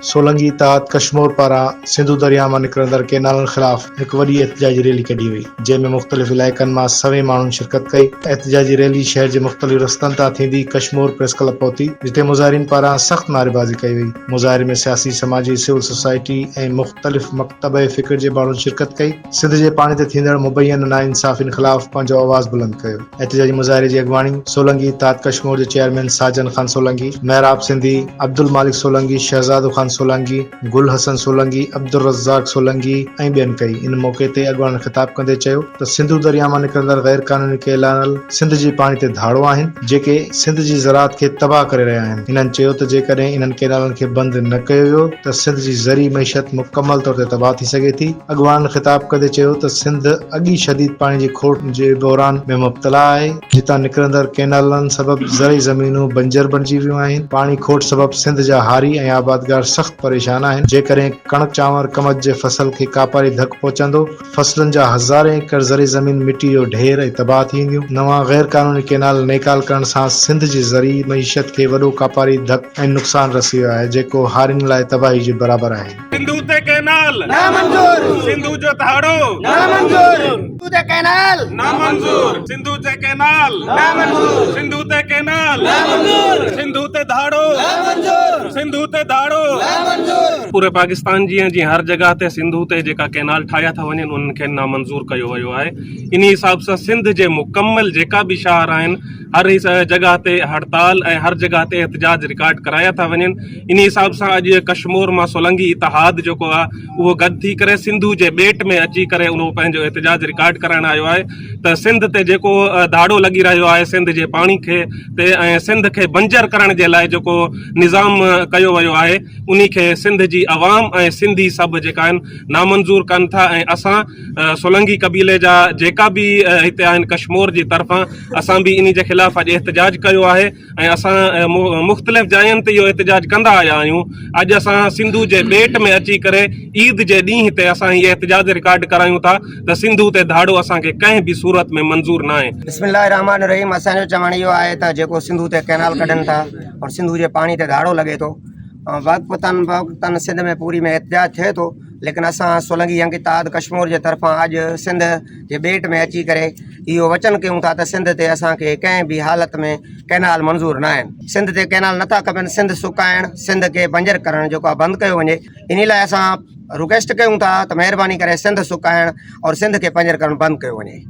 سولنگي اتحاد ڪشمور پاران سنڌو درياهه مان نڪرندڙ ڪئنالن خلاف هڪ وڏي احتجاجي ريلي ڪڍي وئي، جنهن ۾ مختلف علائقن مان سوين ماڻهن شرڪت ڪئي. احتجاجي ريلي شهر جي مختلف رستن تان ٿيندي ڪشمور پريس ڪلب پهتي، جتي مظاهرين پاران سخت نعريبازي ڪئي وئي. مظاهري ۾ سياسي، سماجي، سول سوسائٽي ۽ مختلف مڪتبه فڪر جي ماڻهن شرڪت ڪئي. سنڌ جي پاڻي تي ٿيندڙ مبينا ناانصافين خلاف پنهنجو آواز بلند ڪيو. احتجاجي مظاهري جي اڳواڻي سولنگي اتحاد ڪشمور جي چيئرمين ساجن خان سولنگي، محراب سنڌي، عبدالمالڪ سولنگي، شهزادو خان سولنگي، گل حسن سولنگي، عبدالرزاق سولنگي ۽ ٻين ڪئي. ان موقعي تي اڳواڻن خطاب ڪندي چيو ته سنڌو درياء مان نڪرندڙ غير قانوني ڪئنال سنڌ جي پاڻي تي ڌاڙو آهن، جيڪي سنڌ جي زراعت کي تباهه ڪري رهيا آهن. هنن چيو ته جيڪڏهن انهن ڪئنالن کي بند نه ڪيو ويو ته سنڌ جي زرعي معيشت مڪمل طور تي تباهه ٿي سگهي ٿي. اڳواڻن خطاب ڪندي چيو ته سنڌ اڳ ئي شديد پاڻي جي کوٽ جي بحران ۾ مبتلا آهي، جتان نڪرندڙ ڪئنالن سبب زرعي زمينون بنجر بڻجي ويون آهن، پاڻي کوٽ سبب سنڌ جا هاري ۽ آبادگار سخت پريشان آهن، جيڪڏهن ڪڻڪ، چانور، ڪمند جي فصل کي ڪاپاري ڌڪ پهچندو، فصلن جا هزارين ايڪڙ زرعي زمين مٽي جو ڍير ۽ تباهه ٿي وينديون، نوان غير قانوني ڪئنال نيڪال ڪرڻ سان سنڌ جي زرعي معيشت کي وڏو ڪاپاري ڌڪ ۽ نقصان رسي ويو آهي، جيڪو هارين لاء تباهي جي برابر آهي. سنڌو تي ڪئنال نامنظور سنڌو جو ڌاڙو نامنظور سنڌو تي ڪئنال نامنظور سنڌو تي ڪئنال نامنظور سنڌو تي ڪئنال نامنظور سنڌو تي ڌاڙو نامنظور سنڌو تي ڌاڙو نامنظور. پوري پاڪستان جي جي هر جڳهه تي سنڌو تي جيڪا ڪئنال ٺاهيا ٿا وڃن انهن کي نامنظور ڪيو ويو آهي انهي حساب سان سنڌ جي مڪمل جيڪا به شهر آهن هر جڳهه تي هڙتال ۽ هر جڳهه تي احتجاج رڪارڊ ڪرايا ٿا وڃن انهي حساب سان اڄ ڪشمور مان سولنگي اتحاد جيڪو آهي اهو گڏ ٿي ڪري سنڌو جي ٻيٽ ۾ اچي ڪري اهو پنهنجو احتجاج رڪارڊ ڪرائڻ آيو آهي ته سنڌ تي جيڪو ڌاڙو لڳي رهيو آهي سنڌ جي پاڻي کي تي ۽ سنڌ کي بنجر ڪرڻ جي لاء جيڪو نظام ڪيو ويو آهي انهي کي سنڌ جي عوام ۽ سنڌي سڀ جيڪا آهن نامنظور ڪن ٿا ۽ اسان سولنگي قبيلي جا جيڪا به هتي آهن ڪشمور جي طرفان اسان به انهي جي خلاف اڄ احتجاج ڪيو آهي ۽ اسان مختلف جاين تي اهو احتجاج ڪندا آيا آهيون اڄ اسان سنڌو جي ٻيٽ ۾ اچي ڪري عيد جي ڏينهن تي اسان هي احتجاج رڪارڊ ڪرايون ٿا ته سنڌو تي ڌاڙو اسان کي ڪنهن به صورت ۾ منظور ناهي. بسم الله الرحمٰن الرحيم اسان جو چوڻ اهو آهي ته جيڪو سنڌو تي ڪئنال ڪڍن ٿا اور سنڌو جي پاڻي تي ڌاڙو لڳي ٿو وقت پتن بوقتن سنڌ ۾ پوري ۾ احتجاج ٿئي ٿو ليڪن اسان سولنگي ينگ اتحاد ڪشمور جي طرفان اڄ سنڌ جي ٻيٽ ۾ اچي ڪري اهو وچن ڪيون ٿا ته سنڌ تي اسان کي ڪنهن به حالت ۾ ڪئنال منظور نه آهن سنڌ تي ڪئنال نٿا کپن سنڌ سڪائڻ سنڌ کي بنجر ڪرڻ جيڪو آهي بند ڪيو وڃي انهي لاء اسان رڪويسٽ ڪيون ٿا ته مهرباني ڪري سنڌ سڪائڻ اور سنڌ کي بنجر ڪرڻ بند ڪيو وڃي.